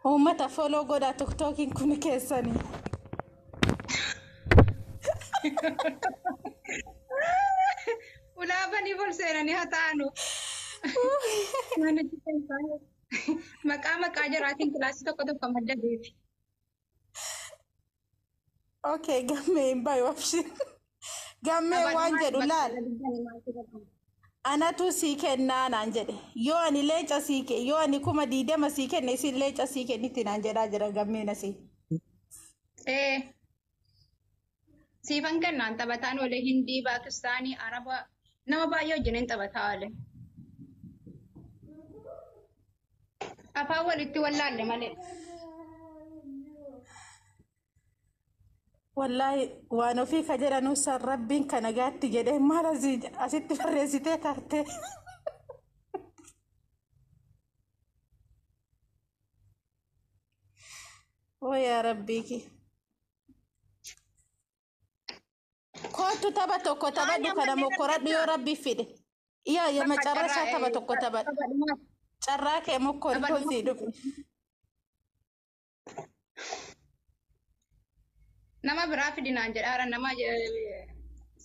Uummata foloo godhaa tiktookiin kun keessanii. Ulaa banii ol seenanii haa ta'anu. Maqaa maqaa jaraatiin kilaasii tokko tokko madda beeki. Okay, gammee hin bayu abshir. Gammee waan jedhu laal. Anatu sii kennaa naan jedhe. Yoo ani leenca sii kenne, yoo ani 20,000 sii kenne isin leenca sii kennitti naan jedhaa jira gammeen asii. Ee. Siifan kennaan taphataan oole Hindii, Paakistaanii, Araba nama baay'ee wajjin hin taphataa oole. Afaan walitti wallaalle malee. Wallaahi waan ofii ka jedhanu san rabbiin ka nagaatti jedhee maal asitti barreessitee tarte. Oo yaa rabbii ki. Kootu tapha tokko taphadhu kana mokkoradhu yoo rabbi fide. Yaa yaa macarrashaa tapha tokko taphadhu. Carraa kee mokkori hosii dhufe. Nama biraa fidinaan jedhaara nama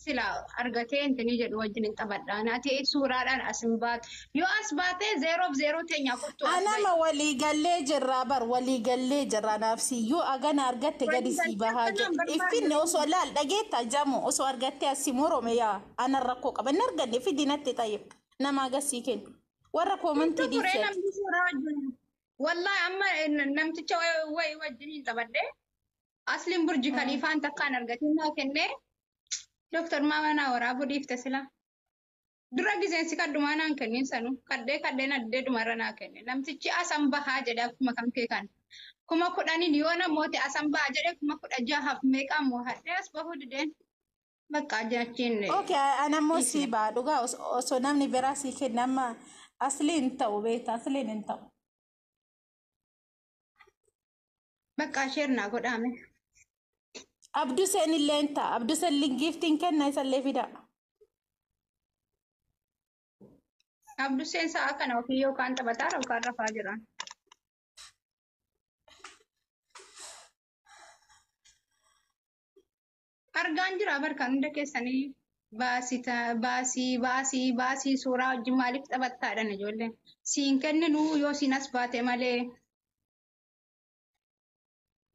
sila argatee intini jedhu wajjin hin taphadhaan. Ati suuraadhaan as hin baatu. Yoo as baatee zeeroof zeeroo teenya kottu as bahi. Anama walii gallee jirraa bar walii gallee jirraa naaf si yoo agana argatte gadi sii bahaa jedhe. Iffinne osoo laal dhageetta jamu osoo argattee as si morome yaa anan rakkoo qaba hin arganne fidi natti tayyib nama agas sii kennu. Warra koomantii Turee dhiisi ati. namni suuraa wajjin. Wallahi amma namticha wayi wajjin hin taphadhe. Asliin Burji Kaliifaan takkaan argatiin naa kennee Dooktar Maama naa waraabuu dhiifte sila. Dura gizeen si kadhumaa naan kennin sanu kadhee kadhee na didee dhumarra naa kenne. Namtichi asan bahaa jedhe akkuma kan kee kan. 10,000n yoo namooti asan bahaa jedhe 16,000f meeqaan moohadhee as bahuu dideen. Bakka achiin Okay, ana immoo sii ba'a dhugaa osoo namni biraa sii kenne amma asliin hin ta'u beekta asliin hin ta'u. Bakka sheer naa godhaame. Abduseen illee hin ta'a. Abduseen giiftiin kenna isallee fidaa. Abduseen sa'a kana ofii yookaan taphataa yookaan rafaa jira. Argaan jira barkaan hunda keessanii baasii baasii baasii baasii suuraa wajjin maaliif taphattaadhaan ijoolleen. Siin kenninuu yoo siin as baate malee.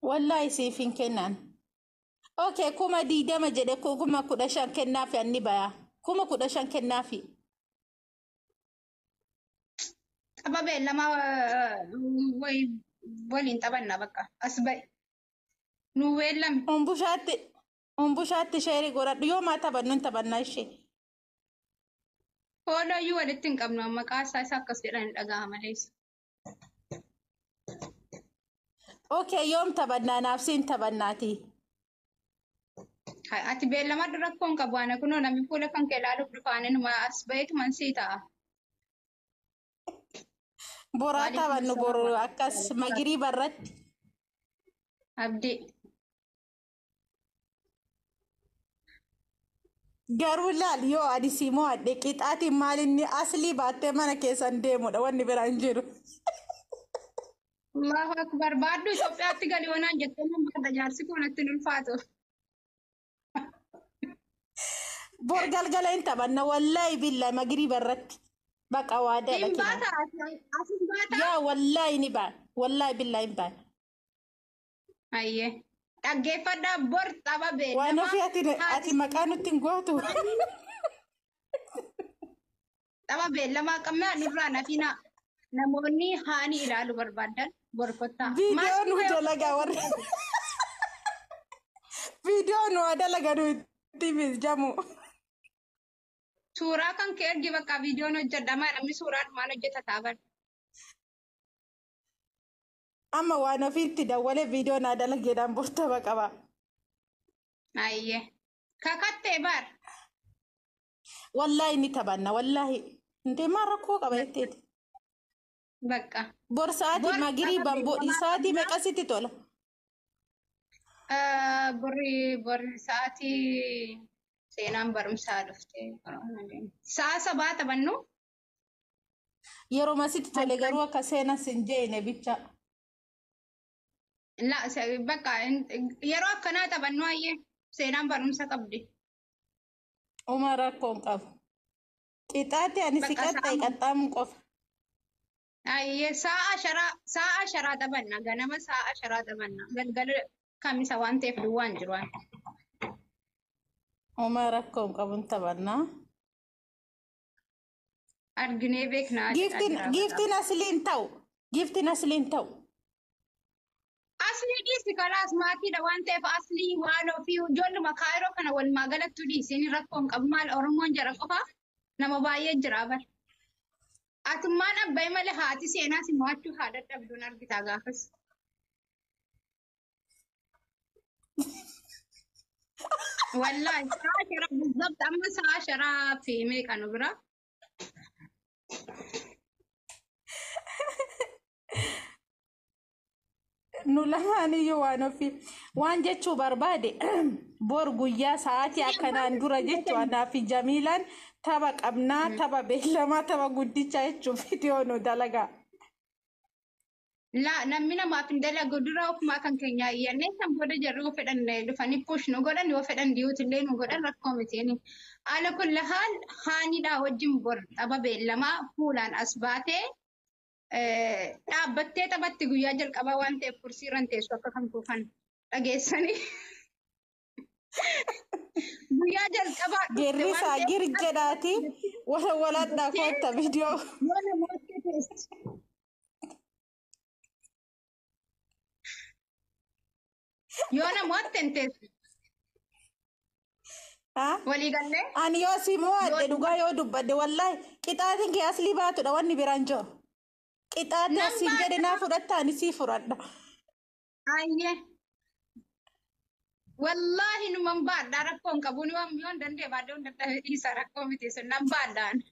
Wallaahi siif hin kennan. Okay, 20,000 jedhe 15,000 kennaafi anni baya. 15,000 kennaafi. Tapha beellamaa waliin taphanna bakka as ba'i. Nu beellame. Umbushaatti sheerii godhadhu yoo maa taphannu hin taphannaa ishee. Foolooyyuu walitti hin qabnu amma maqaa isaa akkas jedhan hin dhaga'a malees. Okay, yoom taphannaa naaf siin taphannaati. Ati beellama rakkoo hin qabu ana kunoo namni fuula kan kee ilaaluuf dhufaanii numa as baheetuman sii ta'a. Boraa taphannu boru akkas magiriiba irratti. Abdii. Garuu laal yoo ani sii mo'adhe qixaatiin maal inni aslii baattee mana keessan deemudha wanni biraa hin jiru. Allahu akbar baadhu Itoophiyaatti gali onaan jettee nan baadha jaarsi kun natti hin ulfaatu. Bor galgala hin taphanna wallaahi billahi magiriiba irratti. Baqa waadaadha Hin kinaa. baata as hin baata. Yaa wallaahi ni baana wallaahi billahi hin baana. Ayyee. Dhaggeeffadhaa bor tapha Waan beellama. ofii ati maqaa nutti hin gootu. Tapha beellamaa qabna nurraa nafina. Namoonni haani ilaaluu barbaadan bor kottaa. Viidiyoo nu dalagaa warri. Viidiyoo nu dalagaa nu itti jamu. Suuraa kan kee ergi bakka viidiyoon hojjedha maa namni suuraa dhumaan hojjeta taaban. Amma waan ofiitti dawwalee viidiyoo naa dalageedhaan bortaba qaba. Ayyee. Kakattee bar. Wallaahi ni taphanna wallaahi. Intee maal rakkoo qaba jetteeti. Bakka. Bor sa'aatii magiriiban sa'aatii meeqa sitti tola? Borri sa'aatii seenaan barumsaa dhufte. Sa'a sabaa taphannu. Yeroo masitti tole garuu akka seenas hin jeene bicha. La bakka yeroo akkanaa taphannu ayyee seenaan barumsa qabdi. Uma rakkoo hin qabu. Qixaatti ani si Bakka qaxxae sa'a qaxxaamu qofa. Ayyee sa'a 10 taphanna, ganama sa'a 10 taphanna, galgala kamisa waan ta'eef duwwaan jiru waan. Uma rakkoo hin qabu, hin taphannaa. Arginee beeknaa jedhaa Giiftiin jira. giiftiin asliin ta'u. Giiftiin asliin ta'u. Aslii dhiisi, kalaas maatiidha waan ta'eef aslii waan ofii ijoolluma Kaayiroo kana walumaa galattuu dhiisiin rakkoo hin qabu. Maal, Oromoon jara qofa nama baay'ee jira bar. Atummaan abbaa malee haati seenaa si mo'achuu haa dadhabduun argitaa gaafas. Wallaahi sa'a 10 بالضبط, amma sa'a 10 fi meeqa nu bira? Nu lamaaniyyuu waan ofii waan jechuu barbaade, bor guyyaa sa'aatii akkanaan dura jechuu anaa fi Jamiilaan tapha qabnaa, tapha beellamaa, tapha guddichaa jechuun viidiyoo nu dalagaa. Laa, namni namaaf hin dalagu, dura ofumaa kan keenya iyyannee san booda jarri yoo fedhan dhufanii push nu godhan, yoo fedhan diyuuti illee nu godhan, rakkoo miti. Ala kulla haal haanidhaa wajjin bor tapha beellamaa fuulaan as baatee dhaabbattee taphatti guyyaa jalqabaa waan ta'eef kursii irra hin teessu akka kan kuufan dhageessanii. Guyyaa jalqabaa dhufte waan Girrisaa ta'eef gir jedhaati wala waladhaa kootta viidiyoo. Yoo namoota teessu. Yoo namoota hin teessu. Haa? Walii gallee? Ani yoo si mo'adhe Yoo dhugaa yoo dubbadhe, wallaahi qixaatiin kee aslii baatudha, wanni biraan jiru. Qixaatii Nan asiin jedhe baadha. naa fudhatta, ani sii fudhadha. Ayyee. Wallaahi numan baadhaa, rakkoo hin qabu. Numan yoon danda'e baadhee hin dadhabe dhiisa, rakkoo miti sun, nan baadhaan.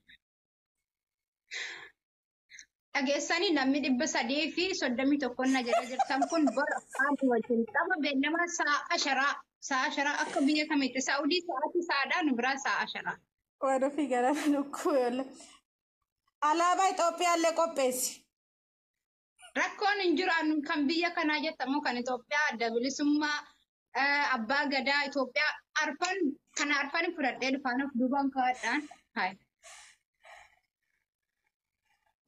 Dhageessanii, namni 331 na jala jirtan kun bora haati wajjin tapha beellamaa sa'a 10, sa'a 10 akka biyya kamiitti? Saa'udii sa'aatii sa'aadhaa, nu biraa sa'a 10. Waan ofii gara lukkuu yoo alaabaa Itoophiyaallee qopheessi. Rakkoon hin jiru, anu kan biyya kanaa jettamoo kan Itoophiyaa, adda bilisummaa, abbaa gadaa Itoophiyaa arfan kana arfan fudhadhee dhufaan of duubaan kaa'adhaan. Hayi.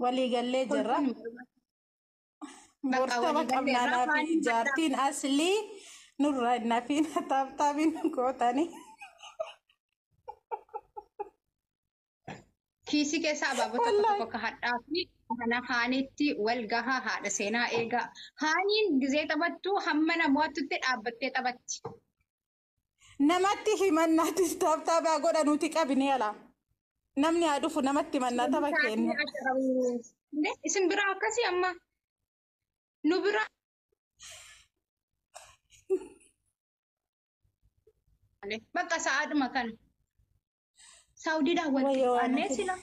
Waliigallee jirra. Kolfuun hin barbaadu. Bakka Bortaba waliigallee irraa qabnaanaa fi faaniin baddaa. jaartiin aslii nurra hin hafiin, taaptaabiin gootanii. Kiisii keessa abaaboo tokko Wallaahi. tokko ka hadhaa fi kana haanitti wal gahaa, haadha seenaa eegaa. Haaniin gizee taphattu hamma namootatti dhaabbattee taphatti. Namatti himannaatis taaptaabaa godha, nuti qabne ala. Namni haa dhufu, namatti himannaa tapha kennu. Isin biraa akkasii amma nu biraa bakka sa'aadhuma kana. Saawudiidhaan wal Wayyoo waan qixxaannee ofii. sila.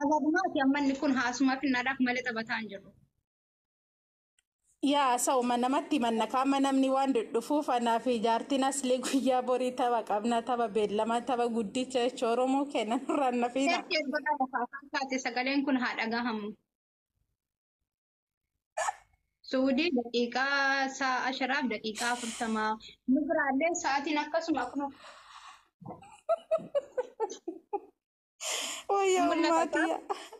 Abaabummaati amma inni kun haasumaa finnaadhaaf malee taphataa hin jiru. Yaa sa'uma namatti himanna kaama, namni waan dhudhufuuf anaa fi jaartiin aslii guyyaa borii tapha qabna, tapha beellamaa, tapha guddicha jechuun Oromoo kenna, nurraan nafiina. Seertii godhaa lafaa afaan taate, sagaleen kun haa dhagahamu. Suudii daqiiqaa sa'a 10f daqiiqaa 40. Nu biraallee sa'aatiin akkasuma akkuma Wayyoo mul'ata. maatii.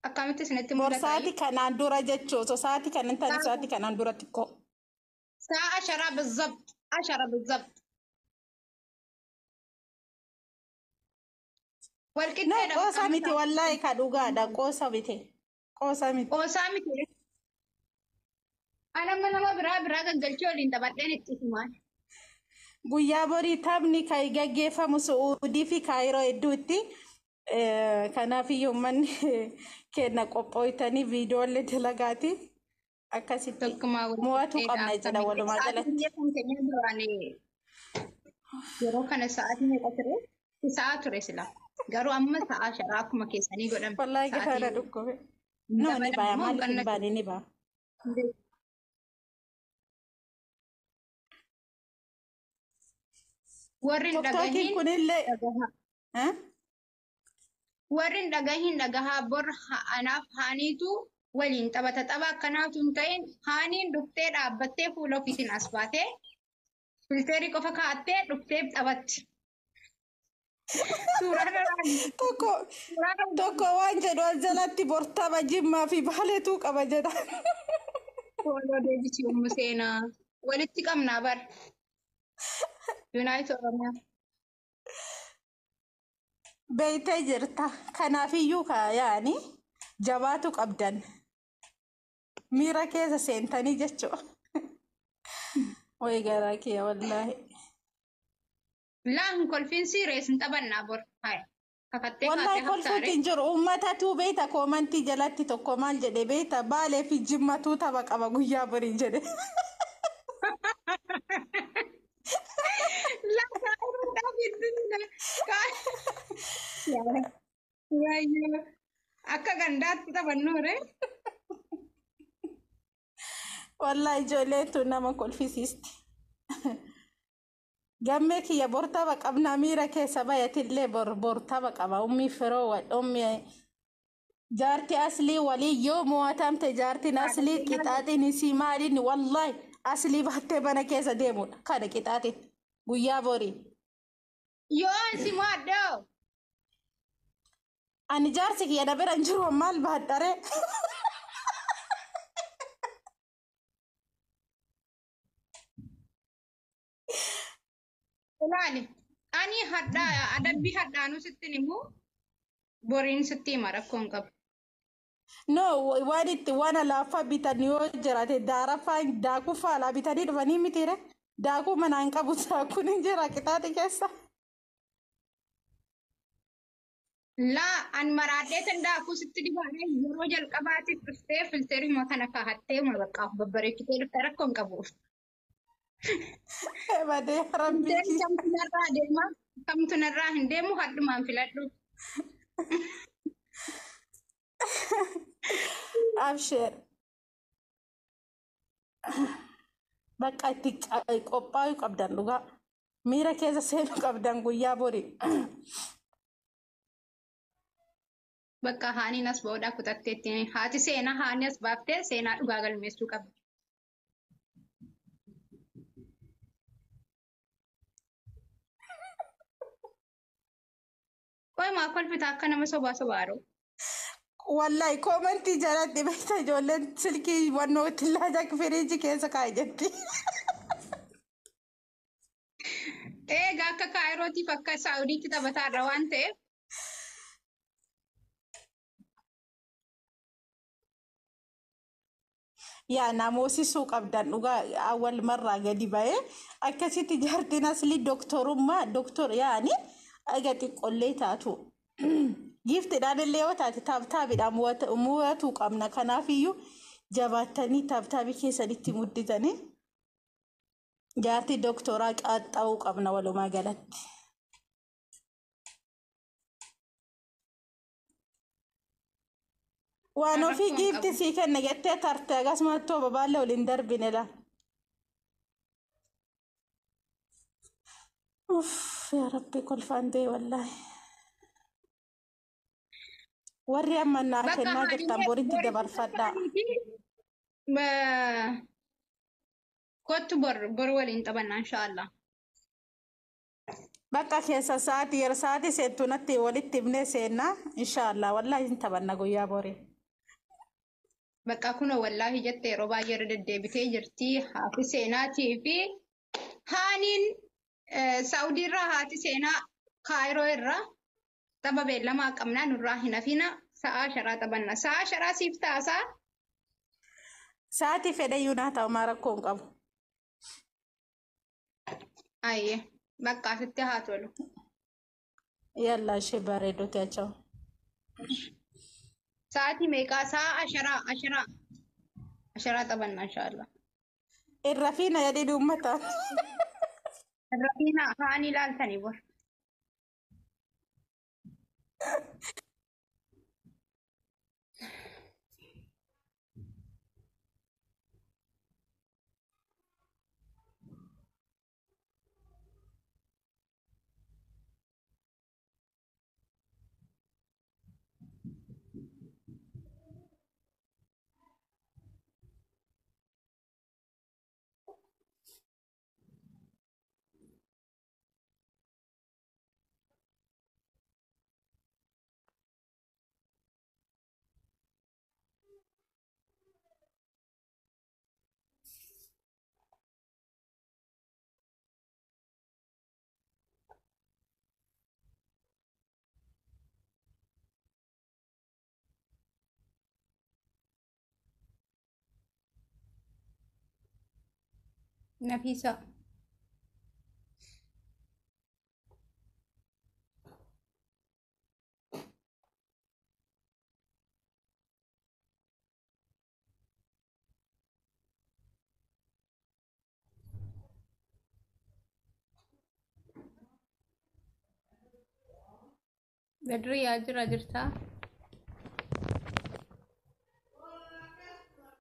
Akkamitti isinitti Bor mul'ata? sa'aatii kanaan dura jechuu osoo sa'aatii kana hin taane sa'aatii kanaan dura xiqqoo. Sa'a 10 بالضبط, 10 بالضبط. No, Walqixxeedha qoosa bakka miti, wallaahi ka dhugaadha, qoosa miti. Qoosa miti. Qoosaa miti. Anamma nama biraa biraa gaggalchee waliin taphadheen itti himaan. Guyyaa borii taphni kan gaggeeffamu Su'uudii fi Kaayiroo hedduutti. Kanaaf iyyuu uummanni keenya qophooytanii viidiyoolee dalagaati. Akkasitti Tokkumaa mo'atuu walqixxeedha qabna jedha akkamitti. walumaa Sa'aatiin galatti. biyya kan keenya duraan yeroo kana sa'aatii meeqa ture? Sa'a ture sila. Garuu amma sa'a 10 akkuma keessanii godhame. Wallaahi garaa Sa'aatiin dhukkube. No, ni dabalamu baya, moo maaliif hin qannatu? baane, ni baya. Warri hin Tiktookiin dhagahin kunillee dhagahaa. eh? Warri hin dhagahin dhagahaa, bor anaaf haaniitu. Waliin taphata tapha akkanaatu hin ta'in haaniin dhuftee dhaabbattee fuula ofiitiin as baatee filteerii qofa kaa'attee dhuftee taphatti. Suuraa irraa Tokko suuraa irraa tokko waan jedhu as jalatti bortaba jimmaa fi baaleetu qaba jedha. Fooloo deebisii uummu seenaa walitti qabnaa bar. Yuunaayit Oromiyaa. Beeytee jirta. Kanaafiyyuu yaani jabaatu qabdan. Miira keessa seentanii jechuudha. Wayi garaa kiyya wallaahi. Laa hin kolfiin siirees hin taphannaa bor. Haya. Kakattee Wallahi kaatee kolfuutti haftaare. hin jiru. Uummatatu beeyta koomantii jalatti tokko maal jedhe beeyta baalee fi jimmatuu tapha qaba guyyaa borii jedhe. Laa kaayiroodhaaf iddoo Waayyoo. Akka gandaatti taphannuure. Wallahi ijoolleen tun nama kolfisiisti. Gammee kiyya bor tapha qabnaa miira keessa bayatillee bor bor tapha qaba. Ummi firoo ummi jaarti aslii walii yoo mo'atamte jaartiin aslii qixaaxiin isii maaliin wallahi aslii baattee mana keessa deemudha. Kana qixaaxiin guyyaa borii. Yoo ansi mo'adhoo. Ani jaarsi kiyya na bira hin jiru maal baadharee? Ilaali. Ani hadhaa adabbii hadhaanuu sittin immoo boriin sitti hima rakkoo hin qabu. No, waan itti waan alaaffaa bitan yoo jiraate daaraffaa daakuu faalaa bitanii dhufanii mitiire. Daakuu manaan qabu daakuun hin jira qixaaxi keessa. Laa an maraadhee tan daakuu sitti dibaanee yeroo jalqabaatiif dhuftee filteeruma kana kaahattee uma bakka of babbareechitee dhufte rakkoo hin qabu. Badee rabbii. Filteerri kamtu narraa deema kamtu narraa hin deemu hadhumaan filadhu. Absheer. Bakka itti qophaa'uu qabdan dhugaa. Miira keessa seenuu qabdan guyyaa borii. Bakka haaniin as ba'uudhaa kutatteetti haati seenaa haani as baaftee seenaa dhugaa galmeessuu qabdi. Qoy maa kolfita akka nama sobaa sobaaroo. Wallahi koomantii jalatti beekta ijoolleen silkii wannoo itti laajaa firiijii keessa kaa'e jetti. Egaa akka kaayirootiif akka saa'udiitti taphataarra waan ta'eef Yaa namoosisuu qabdan dhugaa awwal marraa gadi ba'ee akkasitti jaartiin aslii doktorummaa doktor yaani aga xiqqollee taatu. Giiftiidhaan illee yoo taate taaptaabiidhaan mo'atuu qabna. Kanaafiyyuu jabaattanii taaptaabii keessanitti mudditanii jaartii doktoraa qaxxa'uu qabna walumaa galatti. Waan ofii rakkoo hin giifti qabu. sii kenna jettee tarte akkasumas tooba baallee waliin darbine laa. Uff yaa rabbi kolfaan ta'e wallaahi. Warri amma naa Bakka kennaa jirtan haadhilee boritti boritti dabarfadhaa. Kottu bor bor waliin taphanna inshaallah. Bakka keessa sa'aatii yeroo sa'aatii seentu natti walitti himnee seennaa inshaallah wallaahi hin taphanna guyyaa borii. Bakka kunoo wallaahi jette yeroo baay'ee irra deddeebitee jirti. Haati seenaatii fi haaniin Saa'udii irraa haati seenaa Kaayiroo irraa tapha beellamaa qabnaa nurraa hin hafina. Sa'aa sharaa taphanna. Sa'aa sharaa siif taasaa. Sa'aatii fedhayyuu naa ta'u maa rakkoo hin qabu. Ayyee bakka asitti haa tolu. Yallaa ishee bareedooti achoo. Sa'aatii meeqaa? Sa'a asharaa asharaa asharaa taphanna inshaallah. Irra fiina jedhee uummata. Irra fiina haanii ilaaltanii bor. Nafiisa. Badriyaa jira jirtaa?